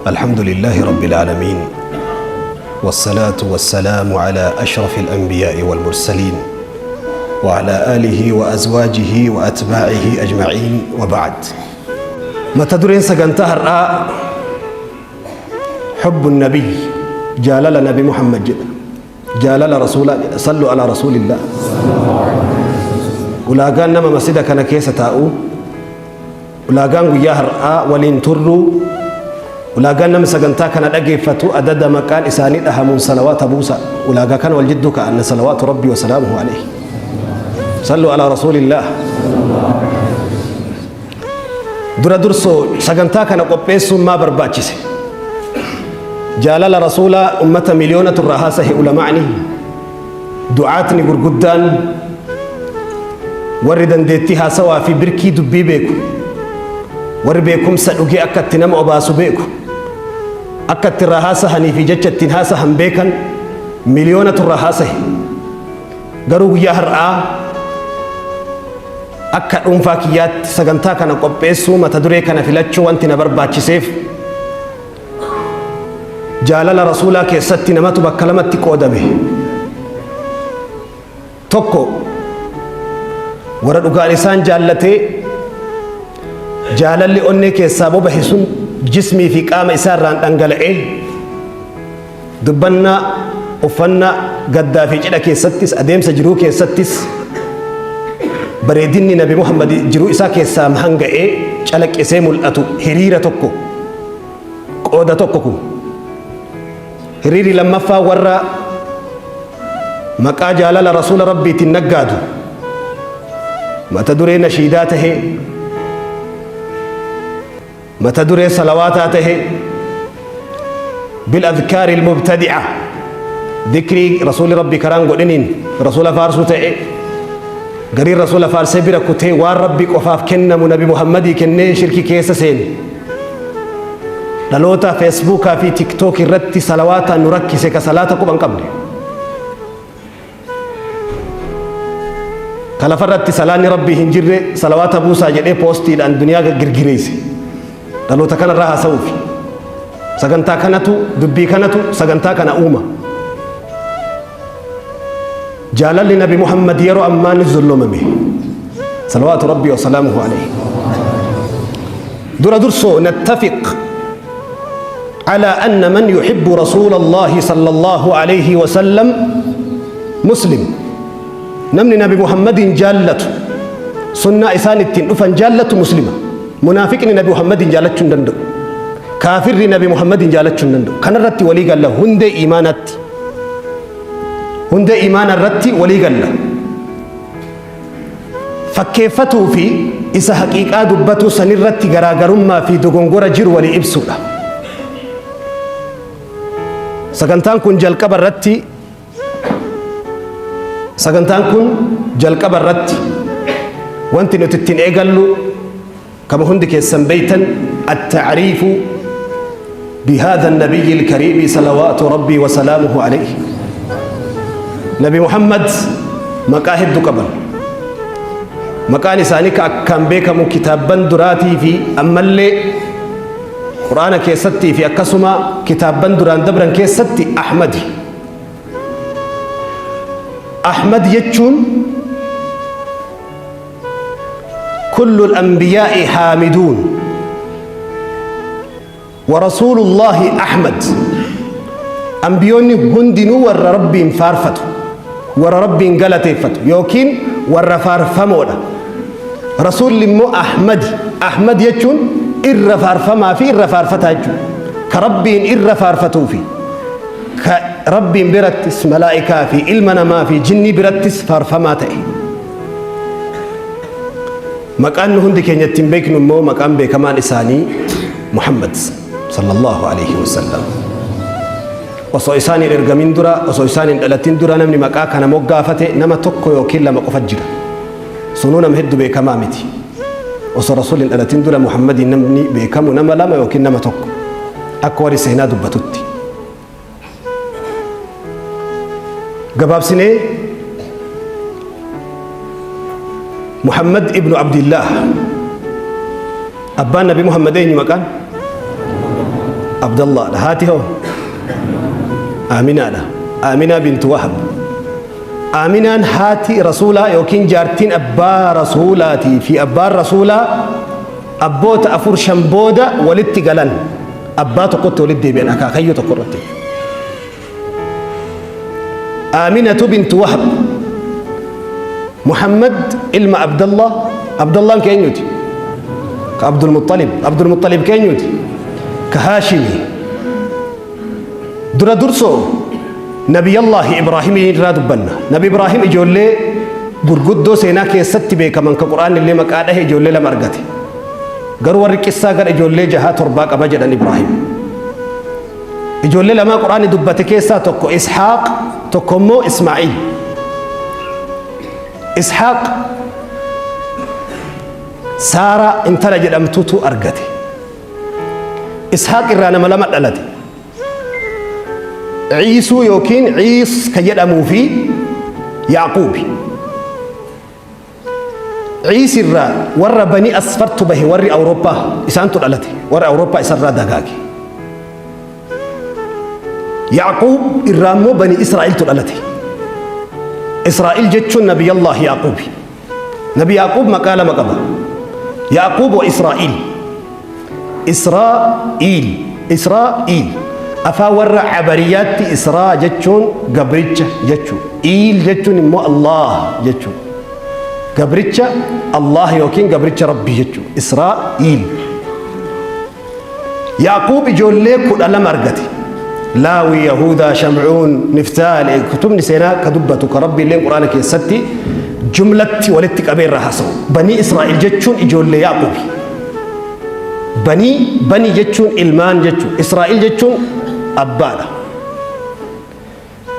الحمد لله رب العالمين، والصلاة والسلام على أشرف الأنبياء والمرسلين وعلى آله وأزواجه وأتباعه أجمعين، وبعد. Mata dureen sagantaa har'aa حب النبي، jaalala Nabi Muhammad jedha. Jaalala Rasuulaa jedha. صلوا على رسول الله. Ulaagaan nama masjida kana keessa taa'u, ulaagaan guyyaa har'aa waliin turru, ulaagaan nama sagantaa kana dhageeffatu adada maqaan isaanii dhahamuun salawaata buusa. Ulaagaa kana wal jidduu ka'anna. صلوات ربي وسلامه عليه. صلوا على رسول الله. Dura dursoo sagantaa kana qopheessuun maa barbaachise? Jaalala Rasuulaa ummata miliyoonatu irraa haasahe. Ulama'ni, du'aatni gurguddaan, warri dandeettii haasawaa fi birkii dubbii beeku, warri beekumsa dhugee akka itti nama obaasu beeku, akka itti irraa haasahanii fi jecha ittiin haasahan beekan miliyoonatu irraa haasahe. Garuu guyyaa har'aa akka dhuunfaa kiyyaatti sagantaa kana qopheessuu, mata duree kana filachuu wanti na barbaachiseef, jaalala Rasuulaa keessatti namatu bakka lamatti qoodame. Tokko warra dhugaan isaan jaallatee jaalalli onnee keessaa bobahe sun jismii fi qaama isaa irraan dhangala'ee dubbannaa, uffannaa, gaddaa fi cidha keessattis, adeemsa jiruu keessattis bareedinni Nabi Muhammad jiruu isaa keessaa hanga'ee calaqqisee mul'atu hiriira tokko, qooda tokko kun. Hiriirri lammaffaa warra maqaa jaalala Rasuula Rabbiitiin naggaadu, mata duree nashiidaa tahee, mata duree salawaataa tahee, بالأذكار المبتدعة، dhikrii Rasuuli Rabbi karaan godhiniin Rasuula faarsuu ta'e, gariin Rasuula faarsee bira kutee waan Rabbi qofaaf kennamu Nabi Muhammadii kennee shirki keessa seene, dhaloota Feesbuukaa fi TikTok irratti salawaataan nu rakkise, ka salaata quban qabne, ka lafarratti salaanni Rabbii hin jirre salawaata buusaa jedhee poostiidhaan duniyaa girgireesse, dhaloota kanarraa haasa'uufi sagantaa kanatu, dubbii kanatu sagantaa kana uuma. Jaalalli Nabi Muhammad yeroo ammaa ni zullumame. صلوات ربي وسلامه عليه. Dura dursoo نتفق على أن من يحب رسول الله صلى الله عليه وسلم مسلم. Namni Nabi Muhammadin jaallatu, sunnaa isaan ittiin dhufan jaallatu muslima. Munaafiqni Nabi Muhammadin jaallachuu hin danda'u. Kaafirri Nabi Muhammadin jaallachuu hin danda'u. Kanarratti walii galla. Hundee imaanaatti, hundee imaana irratti walii galla. Fakkeeffatuu fi isa haqiiqaa dubbatu sanirratti garaagarummaa fi dogongora jiru walii ibsuudha. Sagantaan kun jalqaba irratti, sagantaan kun jalqaba irratti wanti nuti ittiin eegallu, kama hundi keessan beeytan, التعريف بهذا النبي الكريم صلوات ربي وسلامه عليه. Nabi Muhammad maqaa hedduu qaban. Maqaan isaanii ka akkaan beekamu kitaabban duraatii fi ammallee Quraana keessattii fi akkasuma kitaabban duraan dabran keessatti Ahmadi. Ahmad jechuun كل الأنبياء حامدون ورسول الله أحمد. Ambiyoonni hundinuu warra Rabbiin faarfatu, warra Rabbiin galateeffatu yookiin warra faarfamoodha. Rasuulli immoo Ahmadi. Ahmad jechuun irra faarfamaa fi irra faarfataa jechuudha. Ka Rabbiin irra faarfatuu fi ka Rabbiin birattis, malaa'ikaa fi ilma namaa fi jinnii birattis faarfamaa ta'e. Maqaan nu hundi keenya ittiin beeknu immoo, maqaan beekamaan isaanii Muhammad صلى الله عليه وسلم. Osoo isaan hin ergamin dura, osoo isaan hin dhalatin dura, namni maqaa kana moggaafate nama tokko yookiin lama qofa jira. Sunuu nama hedduu beekamaa miti. Osoo Rasuulli hin dhalatin dura Muhammadiin namni beekamu nama lama yookiin nama tokko, akka warri seenaa dubbatutti. Gabaabsinee Muhammad ibnu Abdillah. Abbaan Nabi Muhammad eenyu maqaan? Abdallaadha. Haati hoo? Aaminaadha. Aaminaa bintu Wahab. Aaminaan haati Rasuulaa yookiin jaartiin abbaa Rasuulaatii fi abbaan Rasuulaa abboota afur shan booda walitti galan abbaa tokkotti walitti deebi'an akaakayyuu tokko irratti. Aaminatu bintu Wahab. Muhammad ilma Abdallah. Abdallaan ka eenyuti? Ka Abdul Muttalib. Abdul Muttalib ka eenyuti? Ka Haashimi. Dura dursoo Nabiyallaahi Ibraahimii irraa dubbanna. Nabi Ibraahim ijoollee gurguddoo seenaa keessatti beekaman ka Qur'aanni illee maqaa dhahe ijoollee lama argate. Garuu warri qissaa gara ijoollee jahaa torbaa qaba jedhan Ibraahim. Ijoollee lamaa Qur'aanni dubbate keessaa tokko Ishaaq tokko immoo Ismaa'iil. Ishaaq Saaraa intala jedhamtutu argate. Ishaaq irraa nama lama dhalate. Ciisuu yookiin Ciis ka jedhamuu fi Yaaquubi. Ciis irraa warra Bani Asfartu bahe warri Awurooppaa isaantu dhalate. Warra Awurooppaa isarraa dagaage. Yaaquub irraa immoo Bani Israa'iltu dhalate. Israa'il jechuun Nabiyallah Yaaquubi. Nabi Yaaquub maqaa lama qaba. Yaaquub wa Israa'il. Israa'iil Israa'iil afaan warra Abariyaatti Israa jechuun gabricha jechuu Iil jechuun immoo Allaah jechuu gabricha Allaah yookiin gabricha Rabbii jechuu Israa'iil Yaaquub ijoollee 12 argate Laawi Yahudaa Shamcuun Niftaal kutubni seenaa ka dubbatu ka Rabbi illeen Quraana keessatti jumlatti walitti qabee irraa haasa'u Banii Israa'iil jechuun ijoollee Yaaquubi Banii, bani jechuun ilmaan jechuudha. Israa'il jechuun abbaadha.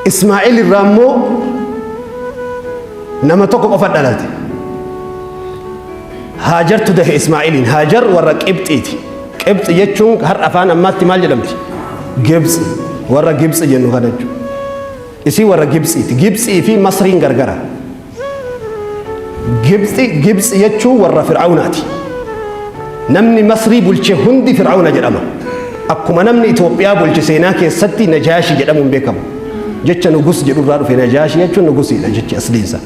Ismaa'il irraa immoo nama tokko qofa dhalate. Haajartu dahe Ismaa'iliin. Haajar warra Qibxiiti. Qibxi jechuun har'a afaan ammaatti maal jedhamti? Gibxi. Warra Gibxi jennu kana jechuudha. Isii warra Gibxiiti. Gibxii fi Masriin gargara. Gibxi Gibxi jechuun warra Fir'awnaati. Namni Masrii bulche hundi Fir'awna jedhama. Akkuma namni Itoophiyaa bulche seenaa keessatti Najaashi jedhamuun beekamu. Jecha Nugus jedhurraa dhufe Najaashi jechuun Nugusiidha jechi asliinsa.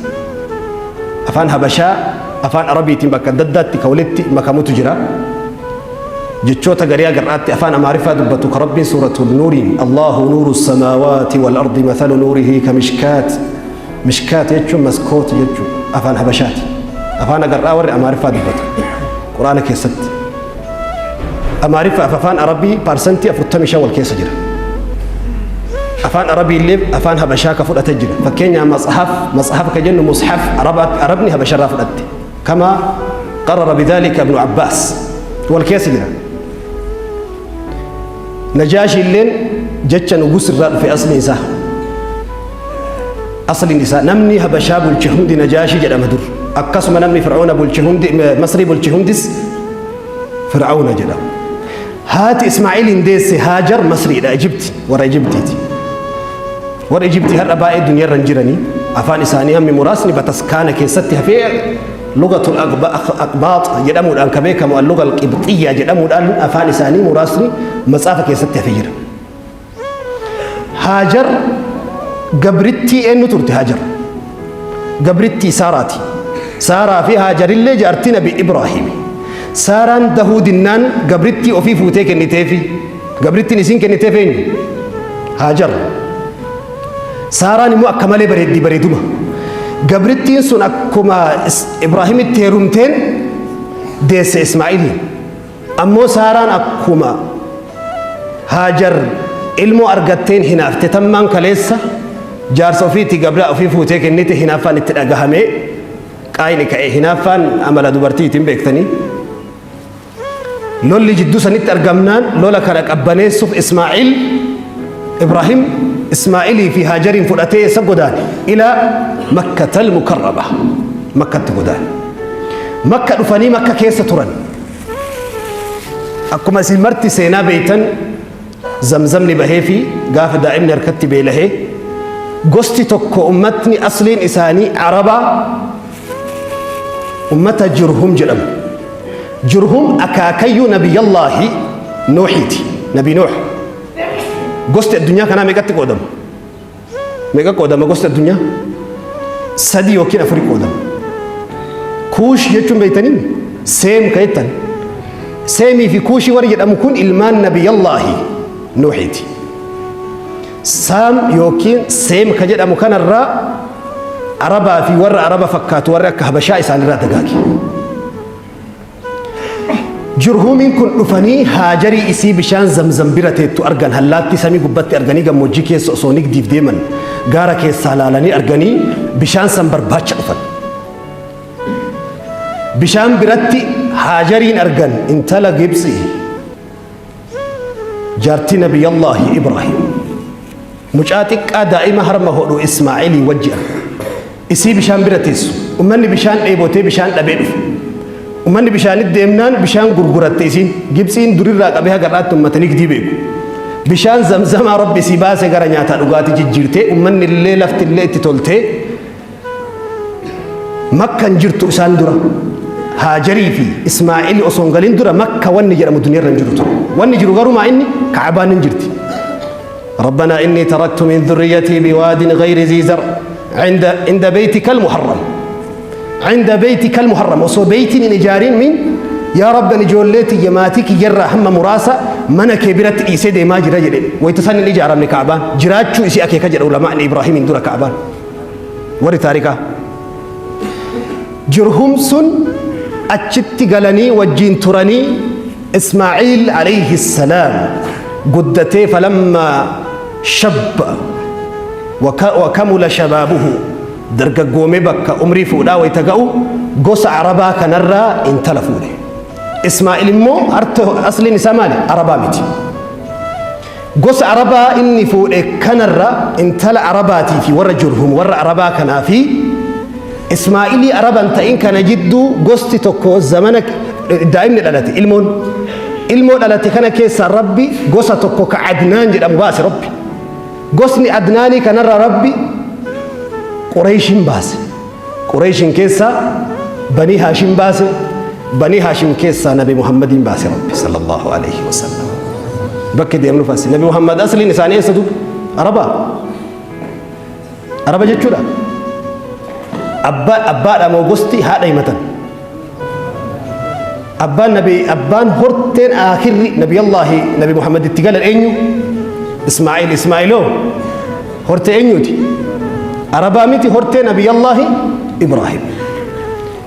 Afaan Habashaa afaan Arabiitiin bakka adda addaatti ka walitti makamutu jira. Jechoota garii agar'aatti afaan Amaariffaa dubbatu ka Rabbiin suuratul Nuuriin Allahu nuuru samaawaati wal ardi mathalu nuurihi ka mishkaat Mishkaat jechuun maskoot jechuu afaan Habashaati. Afaan agar'aa warri Amaariffaa dubbatu. Quraana keessatti. Amaariffaa fi afaan Arabii paarsantii 45 wal keessa jira. Afaan Arabii illee afaan Habashaa ka fudhate jira. Fakkeenyaaf matsahaaf matsahaaf ka jennu mushaf Arabni Habasharraa fudhatte. Kama qarara bidhalika Ibnu Abbaas wal keessa jira. Najaashi illeen jecha nugus irraa dhufe asliin isaa. Asliin isaa namni Habashaa bulche hundi Najaashi jedhama dur. Akkasuma namni Fir'auna bulche hundi Masrii bulche hundis Fir'auna jedhama. Haati Ismaa'iliin deesse Haajar Masriidha Ijibti warra Ijibtiiti. Warri Ijibtii har'a baay'ee duniyaarra hin jiranii afaan isaanii hammi muraasni bataskaana keessatti hafee lugatul aqbaax jedhamuudhaan ka beekamu al-luga al-qibxiyyaa jedhamuudhaan afaan isaanii muraasni matsaafa keessatti hafee jira. Haajar gabrittii eenyu turte Haajar? Gabrittii Saaraati. Saaraa fi Haajarillee jaartii Nabi Ibraahimi. Saaraan dahuu dinnaan gabrittii ofii fuutee kenniteefi. Gabrittiin isiin kenniteef eenyu? Haajar. Saaraan immoo akka malee bareeddi bareeduma. Gabrittiin sun akkuma Ibraahimitti heerumteen deesse Ismaa'iliin. Ammoo Saaraan akkuma Haajar ilmoo argatteen hinaafte tammaan kaleessa jaarsa ofiitti gabraa ofii fuutee kennite hinaaffaan itti dhagahamee qaayni ka'e hinaaffaan amala dubartiitiin beektanii. Lolli jidduu sanitti argamnaan lola kana qabbaneessuuf Ismaa'il Ibraahim Ismaa'ilii fi Haajariin fudhatee eessa godaane? Ilaa Makkatal Mukarrama. Makkatti godaane. Makka dhufanii Makka keessa turan. Akkuma isin marti seenaa beektan Zamzamni bahee fi gaafa daa'imni harkatti beelahee gosti tokko ummatni asliin isaanii Arabaa ummata Jurhum jedhamu. Jurhum akaakayyuu Nabiyyallaahi Nuuhiiti. Nabi Nuuh. Gosti addunyaa kanaa meeqatti qoodama? Meeqa qoodama gosti addunyaa? Sadi yookiin afuri qoodama. Kuush jechuun beektanii Seem ka jettan. Seemii fi Kuushii warri jedhamu kun ilmaan Nabiyallaahi Nuuhiiti. Saam yookiin Seem ka jedhamu kanarraa Arabaa fi warra Araba fakkaatu warri akka Habashaa isaanirraa dagaage. Jurhuumiin kun dhufanii Haajarii isii bishaan Zamzam bira teettu argan, hallaattii samii gubbatti arganii gammoojjii keessa osoo nigdiif deeman gaara keessaa laalanii arganii bishaan san barbaacha dhufan. Bishaan biratti Haajariin argan, intala Gibxii, jaartii Nabiyallaahi Ibraahim. Mucaa xiqqaa daa'ima harma hodhu Ismaa'ilii wajji argan. Isii bishaan bira teessu. Ummanni bishaan dheebotee bishaan dhabee dhufe. Ummanni bishaanitti deemnaan bishaan gurguratte isiin. Gibxiin durirraa qabee haga har'aatti ummata nigdii beeku. Bishaan Zamzamaa Rabbi isii baase gara nyaataa dhugaatii jijjiirtee ummanni illee lafti illee itti toltee Makkan jirtu isaan dura. Haajarii fi Ismaa'ili osoo hin galin dura Makka wanni jedhamu duniyaa irra hin jiru ture. Wanni jiru garuu maa inni Ka'abaan hin jirti. ربنا إني تركت من ذريتي بواد غير ذي زرع عند بيتك المحرم، عند بيتك المحرم، osoo beeytiin hin ijaarin min yaa Rabbi ani ijoollee tiyya maatii kiyyarraa hamma muraasa mana kee biratti dhiisee deemaa jira jedhe. Wayita san hin ijaaramne. Ka'abaan jiraachuu isii akeeka jedha ulamaan. Ibraahimiin dura Ka'abaan warri taarikaa Jurhum sun achitti galanii wajjiin turanii Ismaa'iil alayhi salaam guddatee فلما شب وكمل شبابه dargaggoomee bakka umrii fuudhaa wayita ga'u gosa Arabaa kanarraa intala fuudhe. Ismaa'il immoo asliin isaa maali? Arabaa miti. Gosa Arabaa inni fuudhe kanarra intala Arabaatii fi warra Jurhum warra Arabaa kanaa fi Ismaa'ilii Araban ta'in kana jidduu gosti tokko zamana daa'imni dhalate, ilmoon ilmoo dhalate kana keessaa Rabbi gosa tokko ka Adnaan jedhamu baase. Rabbi gosni Adnaanii kanarra Rabbi Qureeshin baase. Qureeshin keessaa Banii Haashim baase. Banii Haashim keessaa Nabi Muhammadiin baase Rabbi صلى الله عليه وسلم. Bakki deemnu fasi Nabi Muhammad asliin isaanii eessa duuba? Arabaa, Araba jechuudha. Abbaa abbaadha moo gosti haadha himatan? Abbaan nabi, abbaan horteen aakirri Nabiyallaahi Nabi Muhammad itti galan eenyu? Ismaa'il. Ismaa'iloo hortee eenyuti? Arabaa miti, hortee Nabiyallaahi Ibraahim.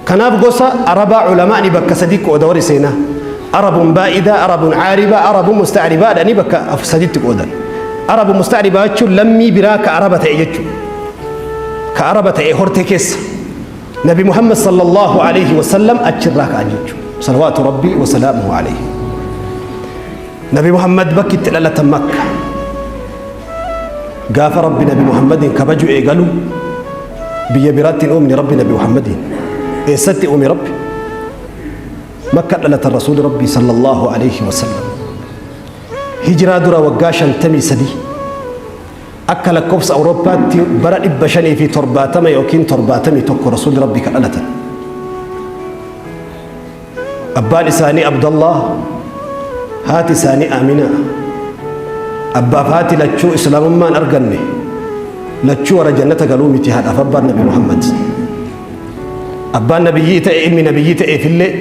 Kanaaf gosa Arabaa culamaani bakka sadi qooda warri seenaa: عرب بائدة، عرب عاربة، عرب مستعربة dhanii bakka saditti qoodan. عرب مستعربة jechuun lammii biraa ka Araba ta'e jechuudha, ka Araba ta'e hortee keessa. Nabi Muhammad صلى الله عليه وسلم achirraa ka'an jechuudha، صلوات ربي وسلامه عليه. Nabi Muhammad bakki itti dhalatan Makka. Gaafa Rabbi Nabi Muhammadin kabaju eegalu biyya biraatti hin uumne Rabbi Nabi Muhammadin. Eessatti uume Rabbi? Makka dhalatan Rasuuli Rabbi صلى الله عليه وسلم. Hijiraa dura waggaa 53, akka lakkoofsa Awurooppaatti bara 570 yookiin 71 Rasuulli Rabbi kan dhalatan. Abbaan isaanii Abdallah, haati isaanii Amina. Abbaaf haati lachuu Islaamummaan arganne. Lachuu warra jannata galuu miti haadhaaf abbaan Nabi Muhammad. Abbaan nabiyyii ta'e, ilmi nabiyyii ta'eefillee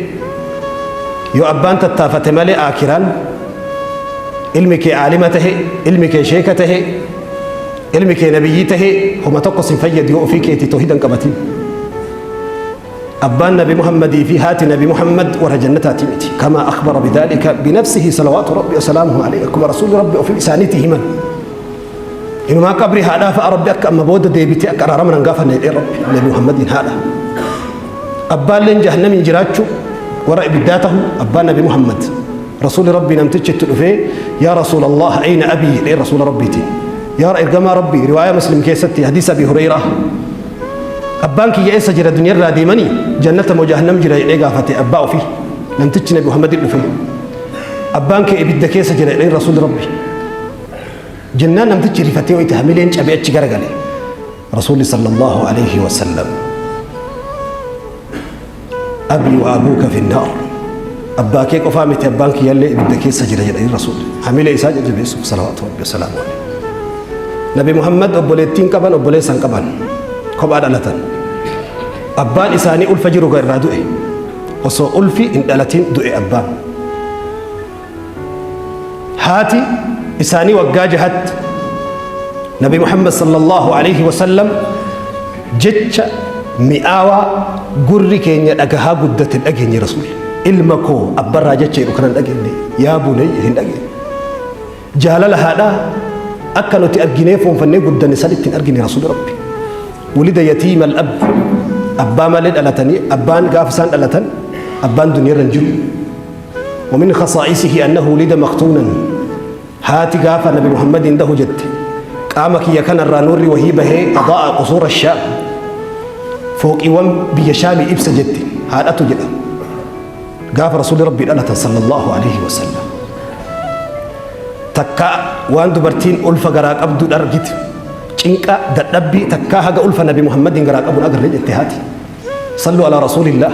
yoo abbaan tattaafate malee aakiraan ilmi kee aalima tahe, ilmi kee sheeka tahe, ilmi kee nabiyyii tahe homa tokko sin fayyadu yoo ofii keetii toohida hin qabatin. Abbaan Nabi Muhammadii fi haati Nabi Muhammad warra jannataati miti. كما أخبر بذلك بنفسه صلوات ربي وسلامه عليه, akkuma Rasuulli Rabbi ofii isaaniitti himan. Inumaa qabrii haadhaa fa'a Rabbi akka amma booda deebitee akka araarama nan gaafanne jedhee Rabbi Nabi Muhammadiin haadha. Abbaalleen jahannamiin jiraachuu, warra ibiddaa tahu abbaan Nabi Muhammad. Rasuulli Rabbii namtichi itti dhufee "يا رسول الله، أين أبي?" jedhee Rasuula Rabbiitiin. Yaa ergamaa Rabbii, riwaayaa Muslim keessatti, hadiisa Abi Hureyraa, abbaan kiyya eessa jira? Duniyaarraa deemanii jannata moo jahannam jira jedhee gaafate abbaa ofii. Namtichi Nabi Muhammadin dhufe. Abbaan kee ibidda keessa jira jedheen Rasuulli Rabbi. Jennaan namtichi rifatee wayita hamileen cabee achi garagale. Rasuulli صلى الله عليه وسلم "أبي وأبوك في النار." Abbaa kee qofaa miti, abbaan kiyyallee ibidda keessa jira jedhanii Rasuulli. Hamilee isaa jajjabeessuuf salawaatu rabbi wasalaamu alayhi. Nabi Muhammad obboleettiin qaban, obboleessa hin qaban. Kophaa dhalatan. Abbaan isaanii ulfa jiru irraa du'e. Osoo ulfi hin dhalatin du'e abbaan. Haati isaanii waggaa jahatti Nabi Muhammad sallallahu alaihi wasallam jecha mi'aawaa gurri keenya dhagahaa guddate hin dhageenye Rasuulli. Ilma koo abbarraa jecha jedhu kana hin dhageenye. Yaa bunayya hin dhageenye. Jaalala haadhaa akka nuti arginee foonfannee guddanne san ittiin argine Rasuulli Rabbi. Wulida yatiima al-ab, abbaa malee dhalatanii, abbaan gaafa isaan dhalatan abbaan duniyaarra hin jiru. ومن خصائصه أنه ولد مختونا. Haati gaafa Nabi Muhammadiin dahu jette, qaama kiyya kanarraa nuurri wahii bahee أضاء قصور الشام, fooqiiwwan biyya Shaamii ibsa jette. Haadhatu jedha gaafa Rasuulli Rabbii dhalatan sallallahu alaihi wasallam. Takka waan dubartiin ulfa garaa qabdu argite, cinqa dadhabbii takkaa haga ulfa Nabi Muhammadiin garaa qabuun agarre jette haati. صلوا على رسول الله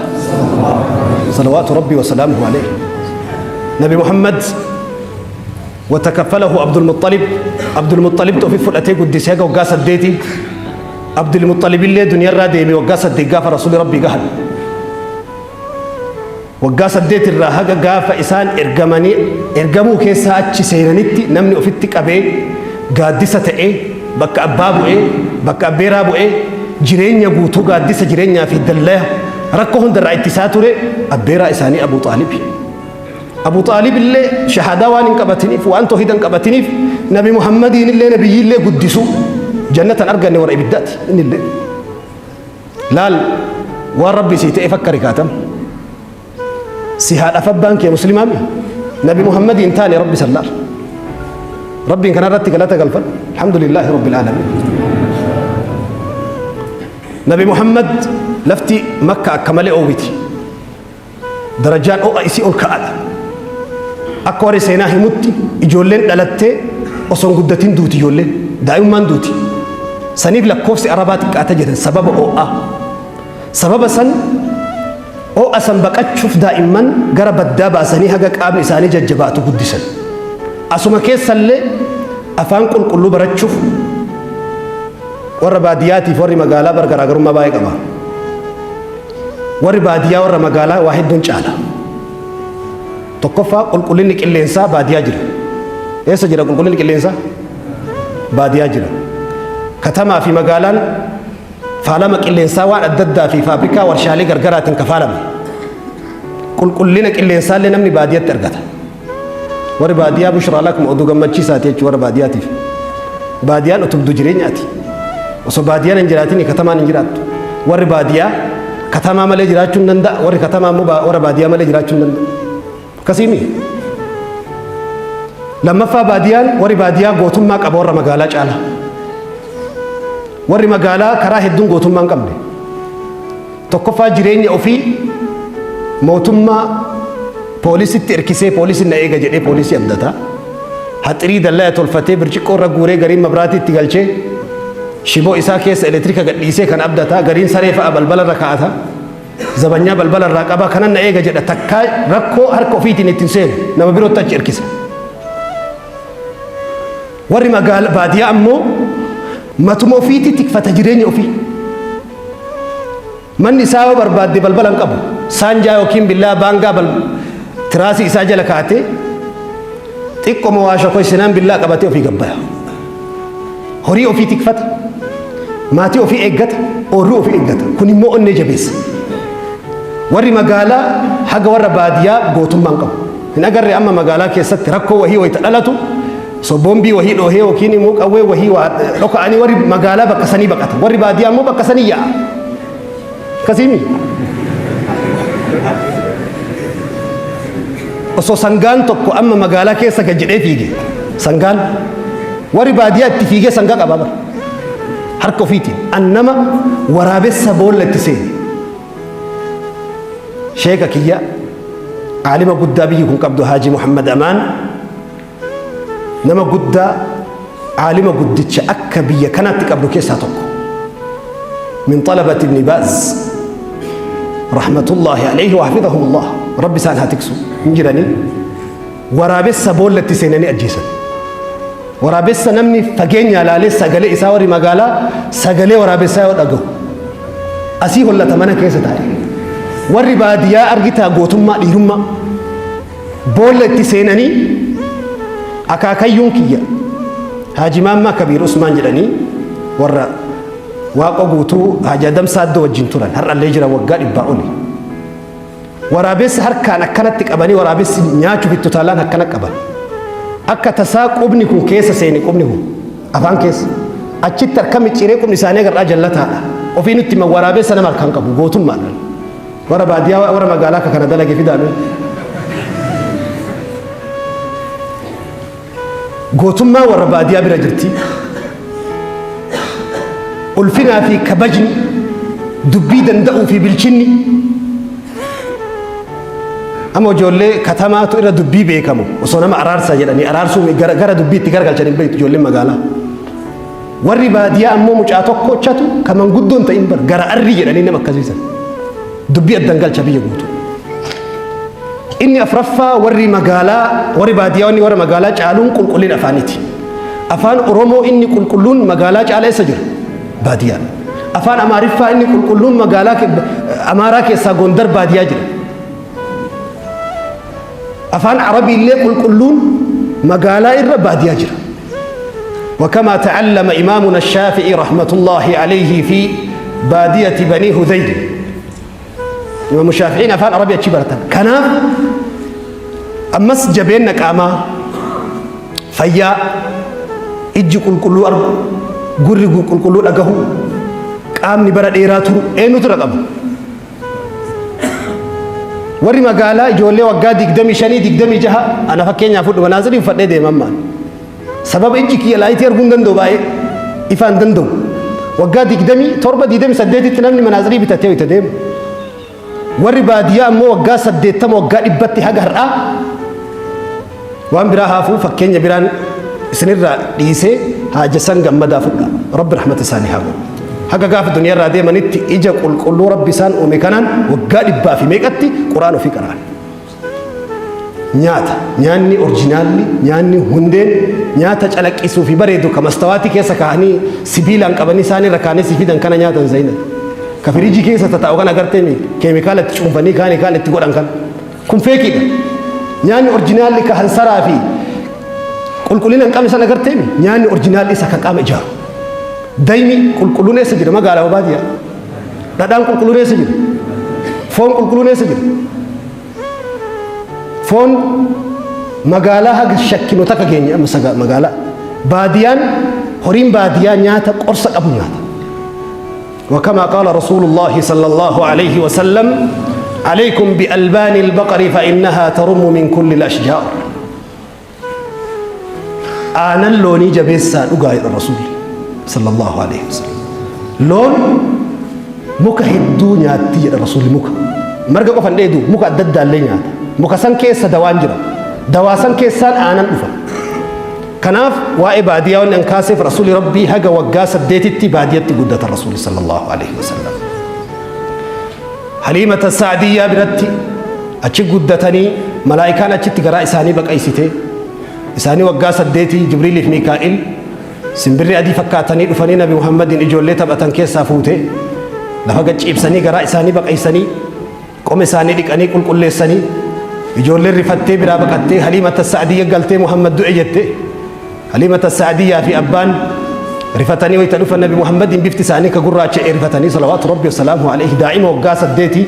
صلوات ربي وسلامه عليه. نبي محمد وتكفله عبد المطلب. عبد المطلب تو في فلأتي قدسي waggaa 8. عبد المطلب illee duniyaarraa deeme waggaa 8 gaafa Rasuulli Rabbii gahan. Waggaa 8 irraa haga gaafa isaan ergamanii ergamuu keessaa achi seenanitti namni ofitti qabee gaaddisa ta'ee, bakka abbaa bu'ee, bakka abbeeraa bu'ee, jireenya guutuu gaaddisa jireenyaa fi dallaya rakkoo hundarraa ittisaa ture abbeeraa isaanii Abu Xaalibi. Abu Xaalib illee shahaadaa waan hin qabatiniif, waan toohida hin qabatiniif, Nabi Muhammadiin illee nabiyyiillee guddisu jannatan arganne, warra ibiddaati inni illee. Laal, waan Rabbi sii ta'e fakka rikaatam. Si haadhaaf abbaan kee muslimaami, Nabi Muhammadiin taane Rabbi sallaal. Rabbiin kanarratti galata galfadhu. الحمد لله رب العالمين. Nabi Muhammad lafti Makka akka malee oowwiti. Darajaan ho'a isii ol ka'aadha. Akka warri seenaa himutti ijoolleen dhalattee osoo hin guddatin duuti, ijoolleen daa'imummaan duuti. Saniif lakkoofsi Arabaa xiqqaata jedhan, sababa ho'aa. Sababa san ho'a san baqachuuf daa'imman gara baddaa baasanii haga qaamni isaanii jajjabaatu guddisan. Asuma keessallee afaan qulqulluu barachuuf warra baadiyyaatiif warri magaalaa bar garaagarummaa baay'ee qaba. Warri baadiyyaa warra magaalaa waa hedduun caala. Tokkoffaa, qulqullinni qilleensaa baadiyyaa jira. Eessa jira qulqullinni qilleensaa? Baadiyyaa jira. Katamaa fi magaalaan faalama qilleensaa waan adda addaa fi faabrikaa warshaalee gargaraatiin kafaalame. Qulqullina qilleensaallee namni baadiyyatti argata. Warri baadiyyaa بشرى لكم, oduu gammachiisaati jechuudha warra baadiyyaatiif. Baadiyyaan utubduu jireenyaati. Osoo baadiyyaan hin jiraatin katamaan hin jiraattu. Warri baadiyyaa katamaa malee jiraachuu hin danda'a. Warri katamaa immoo warra baadiyyaa malee jiraachuu hin danda'u. Akkasiimi. Lammaffaa, baadiyyaan warri baadiyyaa gootummaa qaba warra magaalaa caala. Warri magaalaa karaa hedduun gootummaa hin qabne. Tokkoffaa, jireenya ofii mootummaa poolisitti erkisee poolisiin na eega jedhee poolisii abdata. Haxirii dallaa tolfatee, birciqqoo irra guuree, gariin mabraatii itti galchee, shiboo isaa keessa elektiriika gadhiisee kan abdata. Gariin saree fa'a balbala irra kaa'ata. Zabanyaa balbala irraa qaba, kanan na eega jedha. Takkaa rakkoo harka ofiitiin ittiin seenu, nama birootti achi erkisa. Warri magaala baadiyyaa ammoo matuma ofiitti tikfata jireenya ofii. Manni isaa yoo barbaadde balbala hin qabu. Saanjaa yookiin billaa baangaa tiraasii isaa jala kaa'atee, xiqqoma waa shokoysinaan billaa qabatee ofii gabbaya. Horii ofii tikfata. Maatii ofii eeggata. Oorruu ofii eeggata. Kun immoo onnee jabeessa. Warri magaalaa haga warra baadiyyaa gootummaa hin qabu. Hin agarre, amma magaalaa keessatti rakkoo wahii wayita dhalatu, so boombii wahii dhoohee yookiin immoo qawwee wahii waa dhoka'anii, warri magaalaa bakka sanii baqata. Warri baadiyyaa immoo bakka sanii yaa'a. Akkasiimi. Osoo sangaan tokko amma magaalaa keessa gad jedhee fiige, sangaan warri baadiyyaa itti fiigee sangaa qaba bara. Harka ofiitiin. An nama waraabessa boolla itti seene. Sheeka kiyya, aalima guddaa biyyi kun qabdu, Haaji Muhammad Amaan, nama guddaa, aalima guddicha akka biyya kanaatti qabdu keessaa tokko. من طلبة ابن باز رحمة الله عليه وحفظهم الله, rabbi isaan haa tiksu. hin jiranii waraabessa boolla itti seenanii ajjeesan. Waraabessa namni fageenya ilaalee sagalee isaa warri magaalaa sagalee waraabessaa yoo dhagahu asii hollata mana keessa taa'e. Warri baadiyyaa argitaa gootummaa dhiirummaa boolla itti seenanii akaakayyuun kiyya Haaji Maammaa Kabiir Usmaan jedhanii warra Waaqoo Guutuu Haaji Adam Saaddoo wajjin turan har'allee jira waggaa dhibbaa oli. Waraabessa harkaan akkanatti qabanii waraabessi nyaachuuf itti utaalaan akkana qaban. Akka tasaa qubni kun keessa seene qubni kun afaan keessa. Achitti harka micciiree qubni isaanii agarraa jallataadha. Ofii nutti himan waraabessa nama harkaan qabu gootummaadhaan. Warra baadiyyaa warra magaalaa akka kana dalage fidaame. Gootummaa warra baadiyaa bira jirti. Ulfinaa fi kabajni, dubbii danda'uu fi bilchinni. Amma ijoollee katamaatu irra dubbii beekamu osoo nama araarsaa jedhanii araarsuu gara, gara dubbiitti garagalchan hin beektu ijoolleen magaalaa. Warri baadiyaa ammoo mucaa tokkochatu kan manguddoo hin ta'in bar gara arrii jedhanii nama akkasiisan. Dubbii addan galcha biyya guutuu. Inni afraffaa warri magaalaa warri baadiyyaa wanni warra magaalaa caaluun qulqullina afaaniiti. Afaan Oromoo inni qulqulluun magaalaa caala eessa jira? Baadiyyaa. Afaan Amaariffaa inni qulqulluun magaalaa Amaaraa keessaa Gondar baadiyyaa jira. Afaan Arabii illee qulqulluun magaalaa irra baadiyyaa jira. وكما تعلم إمامنا الشافعي رحمة الله عليه في بادية بني هذيل Imaamu Shaafi'iin afaan Arabii achi baratan. Kanaaf ammas jabeenna qaamaa, fayyaa, ijji qulqulluu argu, gurri qulqulluu dhagahu, qaamni bara dheeraa turu eenyutu irra qaba? Warri magaalaa ijoollee waggaa 25 26 ana fakkeenyaaf fudhu manaazirii uffadhee deema ammaan. Sababa ijji kiyya laayitii arguu hin danda'u baay'ee ifaa hin danda'u. Waggaa 27 28tti namni manaazirii bitatee wayita deemu. Warri baadiyyaa ammoo waggaa 80 waggaa dhibbatti haga har'aa waan biraa haafuu fakkeenya biraan isinirraa dhiisee haajasan gammadaa fudha. Rabbi rahmata isaanii haa godhu. Haga gaafa duniyaarraa deemanitti ija qulqulluu Rabbi isaan uume kanaan waggaa dhibbaa fi meeqatti quraan ofii qara'an. Nyaata, nyaanni orjinaalli, nyaanni hundeen nyaata calaqqisuu fi bareedu ka mastawaatii keessa kaa'anii sibiilaan qabanii isaan irra kaa'anii si fidan kana nyaatan zayina. Ka firiijii keessa tataa'u kan agartee mi keemikaala itti cuunfanii kaanii kaan itti godhan kan. Kun feekiidha. Nyaanni orjinaalli ka hansaraa fi qulqullina hin qabne san agartee mi nyaanni orjinaalli isa ka qaama ijaaru. Daymi qulqulluun eessa jira magaalaa baadiyyaa? Dhadhaan qulqulluun eessa jira? Foon qulqulluun eessa jira? Foon magaalaa haga shakkinu takka geenye amma saga magaalaa. Baadiyaan horiin baadiyaa nyaata qorsa qabu nyaata. وكما قال رسول الله صلى الله عليه وسلم عليكم بألبان البقر فإنها ترم من كل الأشجار Aanan loonii jabeessaa dhugaa jedha Rasuulli sallallahu alaihi wasallam. Loon muka hedduu nyaatti jedha Rasuulli muka. Marga qofa hin dheedu muka adda addaa illee nyaata. Muka san keessa dawaan jira. Dawaa san keessaan aanan dhufa. Kanaaf waa'ee baadiyyaa wanni an kaaseef Rasuulli Rabbii haga waggaa saddeetitti baadiyyatti guddata Rasuulli sallallahu alaihi wasallam. Haliimata Sa'diyyaa biratti achi guddatanii malaa'ikaan achitti garaa isaanii baqaysite. Isaanii waggaa saddeetii Jibriiliif Miikaa'il simbirri adii fakkaatanii dhufanii Nabi Muhammadiin ijoollee taphatan keessaa fuute. Lafa gad ciibsanii garaa isaanii baqaysanii qoma isaanii dhiqanii qulqulleessanii ijoolleen rifattee biraa baqattee Haliimata Sa'diyya galtee Muhammad du'e jette. Haliimata Sa'diyyaa fi abbaan rifatanii wayita dhufan Nabi Muhammadiin bifti isaanii ka gurraacha'e rifatanii salawaatu Rabbi wasalaamu alayhi daa'ima waggaa saddeetii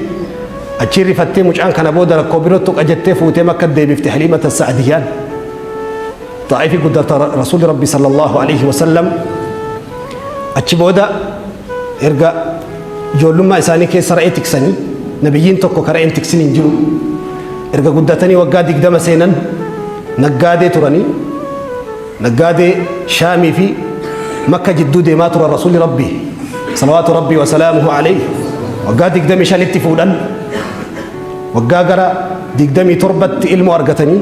achiin rifattee mucaan kana booda rakkoo biroo tuqa jettee fuutee makka deebifte Haliimata Sa'diyyaan. Xaa'ifi guddata Rasuulli Rabbi sallallahu alayhi wasallam achi booda erga ijoollummaa isaanii keessa re'ee tiksanii nabiyyiin tokko ka re'een tiksin hin jiru erga guddatanii waggaa 20 seenan naggaadee turanii naggaadee shaamii fi makka jidduu deemaa turan rasuulli rabbii salawaatu rabbii wasalaamuhu alayhi waggaa 25tti fuudhan waggaa gara 27tti ilmoo argatanii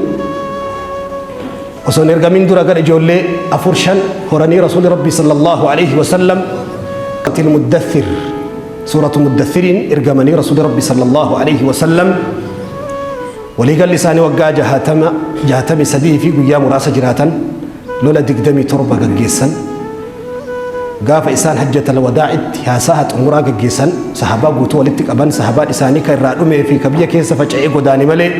osoo hin ergamin dura gara ijoollee afur shan horanii rasuulli rabbii sallallahu alayhi wasallam muddathir suuratu muddathiriin ergamanii rasuulli rabbii sallallahu alayhi wasallam. Waliigalli isaanii waggaa jahatama, 63 fi guyyaa muraasa jiraatan, lola 27 gaggeessan. Gaafa isaan hajjatal wadaa'itti haasaha xumuraa gaggeessan, sahaabaa guutuu walitti qaban, sahaabaan isaanii ka irraa dhumee fi ka biyya keessa faca'ee godaane malee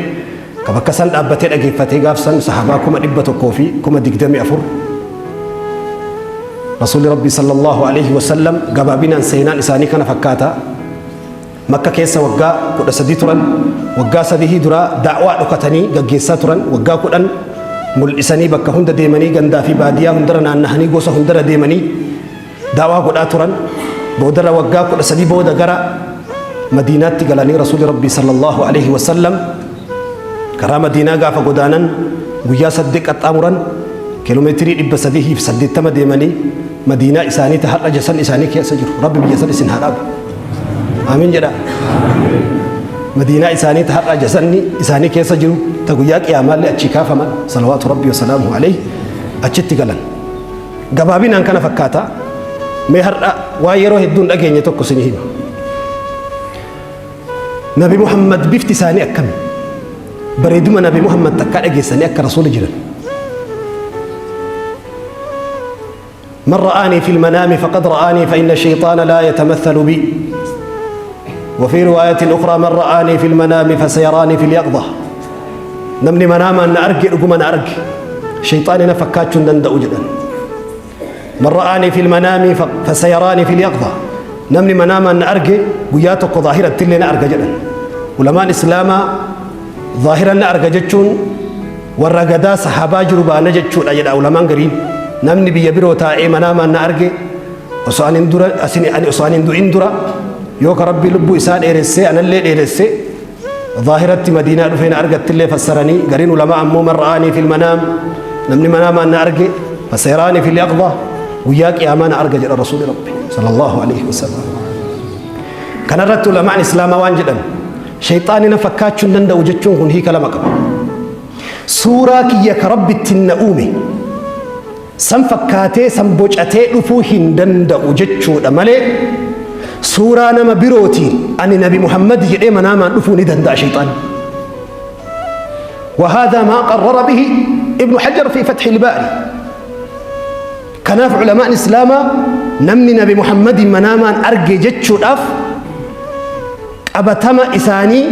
ka bakka san dhaabbatee dhageeffatee gaaf san sahaabaa 124,000. Rasuulli Rabbii sallallahu alaihi wasallam gabaabinaan seenaan isaanii kana fakkaata. Makka keessa waggaa 13 turan. Waggaa sadihii duraa da'waa dhokatanii gaggeessaa turan. Waggaa 10 mul'isanii bakka hunda deemanii, gandaa fi baadiyaa hundara naannahanii, gosa hundara deemanii da'waa godhaa turan. Boodarra waggaa 13 booda gara Madiinaatti galanii Rasuulli Rabbii sallallahu alaihi wasallam karaa Madiinaa gaafa godaanan guyyaa 8 qaxxaamuran, kiiloomeetirii 380 deemanii Madiinaa isaanii ta har'a jasan isaanii keessa jiru. Rabbi biyya san isin haa dhaabu. Amiin jedha. Madiinaa isaanii ta har'a jasanni isaanii keessa jiru, ta guyyaa qiyaamaallee achii kaafaman, salawaatu Rabbii wasalaamuhu alayhi, achitti galan. Gabaabinaan kana fakkaata. Mee har'a waan yeroo hedduun dhageenye tokko isin hima. Nabi Muhammad bifti isaanii akkami? Bareeduma Nabi Muhammad takkaa dhageessanii akka rasuula jiran. من رآني في المنام فقد رآني فإن الشيطان لا يتمثل بي. وفي رواية أخرى: من رآني في المنام فسيراني في اليقظة. Namni manaamaan na arge dhuguma na arge, shayxaani na fakkaachuu hin danda'u jedhan. من رآني في المنام فسيراني في اليقظة. Namni manaamaan na arge guyyaa tokko zaahiratti illee na arga jedhan. Ulamaan Islaamaa zaahiran na arga jechuun warra gadaa sahaabaa jiru baana jechuudha jedha ulamaan gariin. Namni biyya biroo taa'ee manaamaan na arge, osoo ani hin dura asin ani osoo ani hin du'in dura, yoo ka Rabbi lubbuu isaa dheeressee anallee dheeresse, zaahiratti Madiinaa dhufee na argattillee fassaranii. Gariin ulamaa ammoo من رآني في المنام, namni manaamaan na arge, فسيراني في اليقظة, guyyaa qiyaamaa na arga jedha Rasuuli Rabbi sallallahu alaihi wasallam. Kanarratti ulamaan Islaamaa waan jedhan, shayxaani na fakkaachuu hin danda'u jechuun kun hiika lama qaba. Suuraa kiyya ka Rabbi ittiin na uume san fakkaatee, san bocatee dhufuu hin danda'u jechuudha malee, suuraa nama birootiin ani Nabi Muhammad jedhee manaamaan dhufuu ni danda'a shayxaani. وهذا ما قرر به ابن حجر في فتح الباري. Kanaaf ulamaan Islaamaa namni Nabi Muhammad manaamaan arge jechuudhaaf qabatama isaanii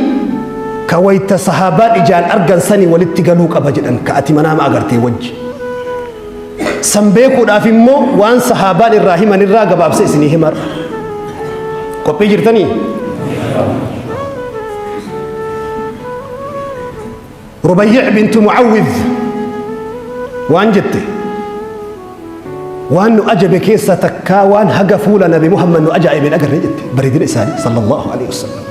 ka wayta sahaabaan ijaan argan sanii walitti galuu qaba jedhan, ka ati manaama agartee wajji. San beekuudhaaf immoo waan sahaabaan irraa himan irraa gabaabsa isinii himarra. Qophii jirtanii? Rubayyi' bintu Mucawwidh waan jette: waan nu ajabe keessa takkaa waan haga fuula Nabi Muhammad nu ajaa'ibe hin agarre jette, bareedina isaanii sallallahu alaihi wasallam.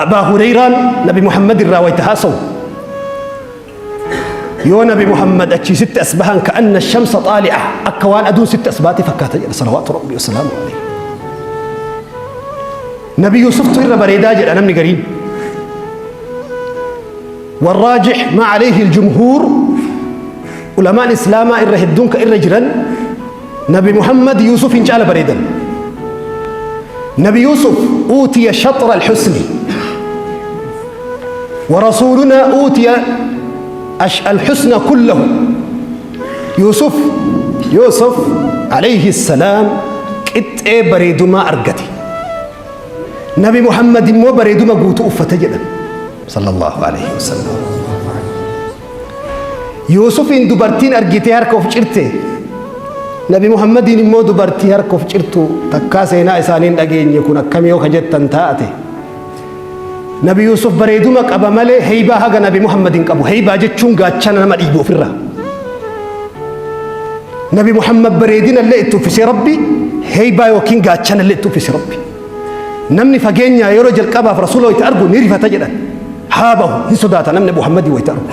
Abaa Hureyraan Nabi Muhammad irraa wayta haasawu, yoo Nabi Muhammad achii sitti as bahan, كأن الشمس طالعة, akka waan aduun sitti as baate fakkaata jedha, salawaatu Rabbii wasalaamu alayhi. Nabi Yusuftu irra bareedaa jedha namni gariin. والراجح ما عليه الجمهور, ulamaan Islaamaa irra hedduun ka irra jiran, Nabi Muhammad Yusuf hin caala bareedan. Nabi Yusuf أوتي شطر الحسن ورسولنا أوتي الحسن كله. يوسف يوسف عليه السلام qixxee bareedumaa argate, Nabi Muhammad immoo bareeduma guutuu uffate jedhan, صلى الله عليه وسلم. Yuusufiin dubartiin argitee harka of cirte, Nabi Muhammadiin immoo dubartii harka of cirtu takkaa seenaa isaaniin dhageenye. Kun akkam yoo ka jettan taate, Nabi Yuusuf bareeduma qaba malee heybaa haga Nabi Muhammad hin qabu. Heybaa jechuun gaachana nama dhiibu ofirraa. Nabi Muhammad bareedina illee itti uffisee Rabbi, heybaa yookiin gaachana illee itti uffise Rabbi. Namni fageenyaa yeroo jalqabaaf Rasuula wayita argu ni rifata jedhan. Haa bahu hin sodaata namni Muhammadii wayita argu.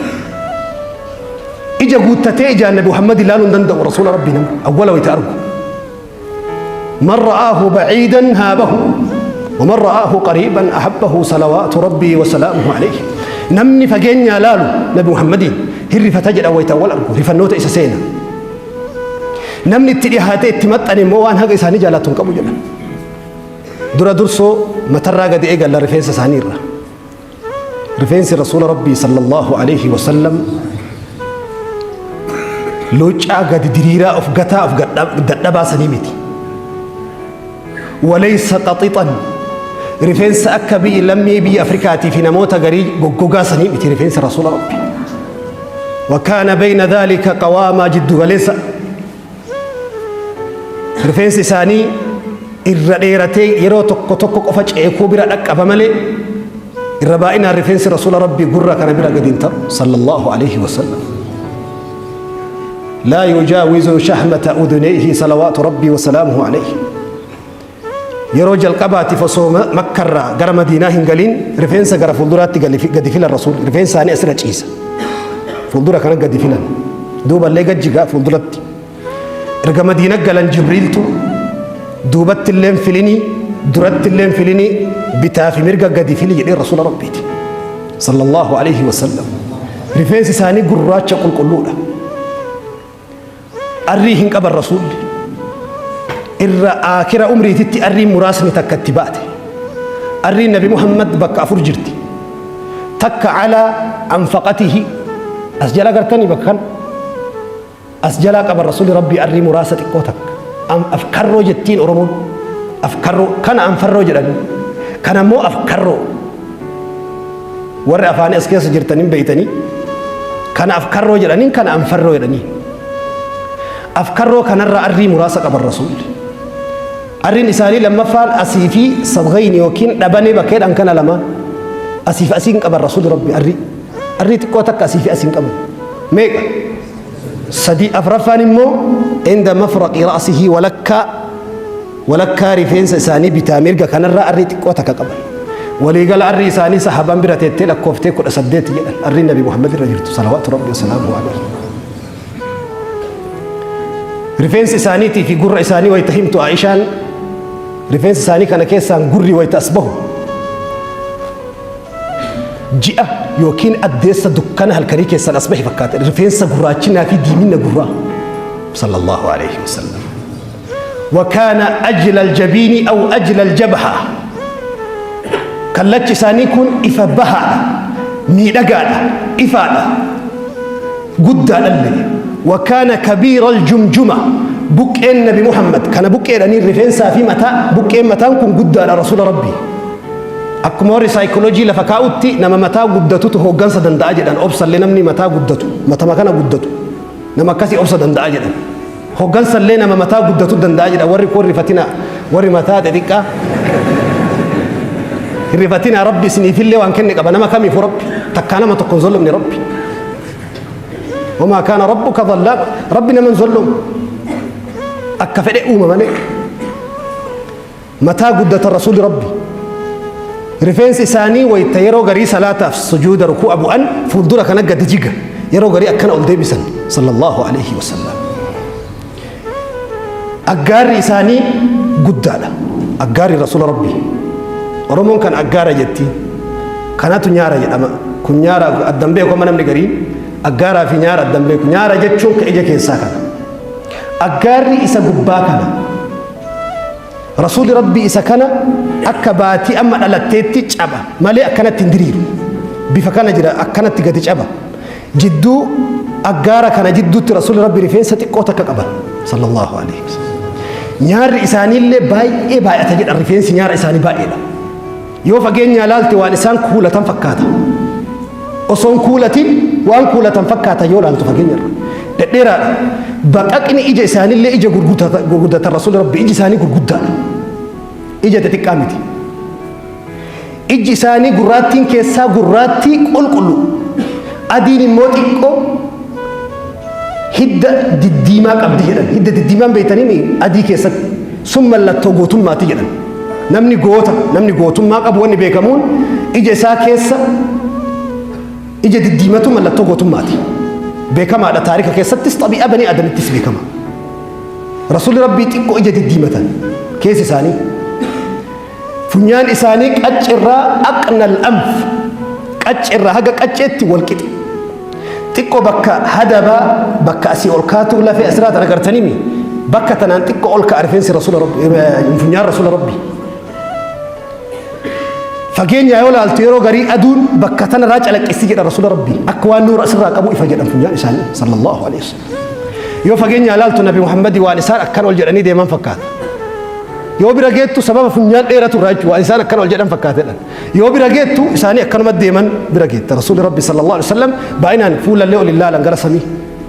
Ija guuttatee ijaan Nabi Muhammad ilaaluu hin danda'u Rasuula Rabbi nama awwala wayita argu. من رآه بعيدا هابه ومن رآه قريبا أحبه، صلوات ربي وسلامه عليه. Namni fageenya laalu Nabi Muhammadiin hin rifata jedha wayita awwal argu, rifannoota isa seena. Namni itti dhiyaatee itti maxxane immoo waan haga isaanii jaalatu hin qabu jedhan. Dura dursoo matarraa gadi eegalla, rifeensa isaanii irra. Rifeensi Rasuula Rabbii sallallahu alaihi wasallam luuccaa gadi diriiraa of gataa of dadhabaa sanii miti. Walaysa qaxixan, rifeensa akka biyyi lammii biyya Afrikaatii fi namoota garii goggogaa sanii miti rifeensa Rasuula Rabbii. Wakaana bayna dhaalika qawaamaa, jiddu galeessa. Rifeensi isaanii irra dheeratee yeroo tokko tokko qofa ceekuu bira dhaqqaba malee irra baay'inaan rifeensi Rasuula Rabbii gurra kana bira gadi hin ta'u sallallahu alaihi wasallam. Laa yujaawizu shahmata udunayhi salawaatu Rabbii wasalaamuhu alayhi. Yeroo jalqabaatiif osoo Makkarraa gara Madiinaa hin galiin rifeensa gara fuulduraatti gadi filan Rasuulli. Rifeensa isaanii asirra ciisa. Fuuldura kana gadi filan. Duuballee gad jigaa fuulduratti. Erga Madiina galan Jibriiltu duubatti illee filinii duratti illee filinii bitaa fi mirga gadi fili jedhee Rasuula Rabbiiti. Sallallahu alaihi wasallam. Rifeensi isaanii gurraacha qulqulluudha. Arrii hin qaban Rasuulli. Irra aakira umriititti arriin muraasni takka itti baate. Arriin Nabi Muhammad bakka afur jirti. Takka calaa anfaqatihi, as jala gartanii bakka kana. As jalaa qaban Rasuulli Rabbii arrii muraasa xiqqoo takka. Afkarroo jettiin Oromoon. Afkarroo kana anfarroo jedhanii. Kana immoo afkarroo. Warri afaanii as keessa jirtan hin beeytanii. Kana afkarroo jedhaniin, kana anfarroo jedhanii. Afkarroo kanarra arrii muraasa qaban Rasuulli. Arriin isaanii lammaffaan asii fi sadghayni yookiin dhabanee bakka jedhan kana lamaan. Asii fi asiin qaban Rasuulli Rabbi arrii. Arrii xiqqoo takka asii fi asiin qaban. Meeqa? Sadi. Afraffaan immoo inda mafraqi ra'sihi, walakkaa walakkaa rifeensa isaanii bitaa mirga kanarraa arrii xiqqoo takka qaban. Waliigala arrii isaanii sahabaan bira teettee lakkooftee 18 jedhan arrii Nabi Muhammad irra jirtu salawaatu Rabbi wasalaamu alayhi. Rifeensi isaaniitii fi gurra isaanii wayita himtu Aishaan, rifeensa isaanii kana keessaan gurri wayita as bahu ji'a yookiin addeessa dukkana halkanii keessaan as bahe fakkaata, rifeensa gurraachinaa fi diimina gurraa sallallahu alaihi wasallam. وكان أجل الجبين أو أجل الجبهة، kallachi isaanii kun ifa bahaadha, miidhagaadha, ifaadha, guddaadhallee. وكان كبير الجمجمة، buqqeen Nabi Muhammad kana buqqeedhanii rifeensaa fi mataa, buqqeen mataan kun guddaadha. Rasuula Rabbii akkuma warri saayikooloojii lafa kaa'utti nama mataa guddatutu hooggansa danda'a jedhan. Obsallee namni mataa guddatu, matama kana guddatu, nama akkasii obsa danda'a jedhan. Hooggansallee nama mataa guddatu danda'a jedhan. Warri kun rifatina, warri mataa xixiqqaa hin rifatina. Rabbi isiniifillee waan kenne qaba. Nama kamiifu Rabbi takkaa nama tokko hin zollomne. Rabbi وما كان ربك ظلاما، rabbi nama hin zollomu, akka fedhe uuma malee. Mataa guddata Rasuuli Rabbi. Rifeensi isaanii wayta yeroo garii salaataaf sujuuda ruku'a bu'an fuuldura kana gadi jiga, yeroo garii akkana ol deebisan sallallahu alaihi wasallam. Aggaarri isaanii guddaadha. Aggaarri Rasuula Rabbi, Oromoon kan aggaara jetti, kanatu nyaara jedhama. Kun nyaara addan beeku. Amma namni garii aggaaraa fi nyaara addan beeku. Nyaara jechuun ka ija keessaa kana, aggaarri isa gubbaa kana. Rasuulli Rabbii isa kana akka baatii amma dhalatteetti caba malee akkanatti hin diriiru. Bifa kana jira, akkanatti gadi caba. Jidduu aggaara kana jidduutti Rasuulli Rabbii rifeensa xiqqoo takka qaban sallallahu alaihi wasallam. Nyaarri isaaniillee baay'ee baay'ata jedhan. Rifeensi nyaara isaanii baay'eedha. Yoo fageenyaa laalte waan isaan kuulatan fakkaata. Osoon kuulatin waan kuulatan fakkaata yoo laaltu fageenyarra. Dhedheeraadha. Baqaqni ija isaaniillee ija gurguddatan. Rasuulli Rabbi iji isaanii gurguddaadha. Ija xixiqqaa miti. Iji isaanii gurraattiin keessaa gurraattii qulqullu. Adiin immoo xiqqoo hidda diddiimaa qabdi jedhan. Hidda diddiimaan beektanii adii keessatti sun mallattoo gootummaati jedhan. Namni goota, namni gootummaa qabu wanni beekamuun ija isaa keessa ija diddiimatu mallattoo gootummaati. Beekamaadha, taarika keessattis xabii'a banii Adamittis beekama. Rasuulli Rabbii xiqqoo ija diddiimatan keessi isaanii. Funyaan isaanii qaccirraa aqnal anf, qaccirraa haga qacceetti wal qixe. Xiqqoo bakka hadabaa, bakka asii ol kaatu lafee asirraa tan agartanii bakka tanaan xiqqoo ol ka'a rifeensi Rasuula Rabbi, funyaan Rasuula Rabbii. Fageenya yoo laaltu yeroo garii aduun bakka tanarraa calaqqisi jedha Rasuula Rabbii. Akka waan nuura asirraa qabu ifa jedhan funyaan isaanii sallallahu alaihi wasallam. Yoo fageenya laaltu Nabi Muhammadi waan isaan akkan ol jedhanii deeman fakkaata. Yoo bira geettu sababa funyaan dheeratu irraa jechuudha waan isaan akkan ol jedhan fakkaata jedhan. Yoo bira geettu isaanii akkanuma deeman bira geetta. Rasuulli Rabbi sallallahu alaihi wasallam baay'inaan fuulallee ol hin laalan gara samii.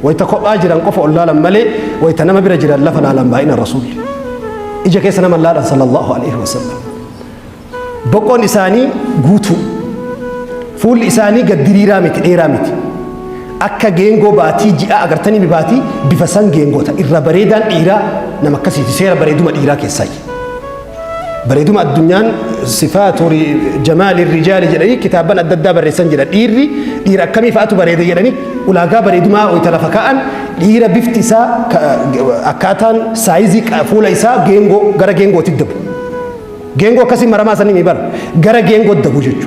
Wayita kophaa jiran qofa ol laalan malee wayita nama bira jiran lafa laalan baay'inaan Rasuulli. Ija keessa nama laalan sallallahu alaihi wasallam. Boqoon isaanii guutuu. Fuulli isaanii gad diriiraa miti, dheeraa miti. Akka geengoo baatii ji'aa agartanii baatii bifa san geengoota. Irra bareedaan dhiiraa nama akkasiiti, seera bareeduma dhiiraa keessaa. Bareeduma addunyaan sifaatu jamaali rijaali jedhanii kitaaban adda addaa barreessan jira. Dhiirri dhiira akkamii fa'atu bareeda jedhanii ulaagaa bareedumaa wayita lafa kaa'an, dhiira bifti isaa, akkaataan saayizii fuula isaa geengoo gara geengootti dabu. Geengoo akkasii maramaa sanii mi bara gara geengoo dabu jechuudha.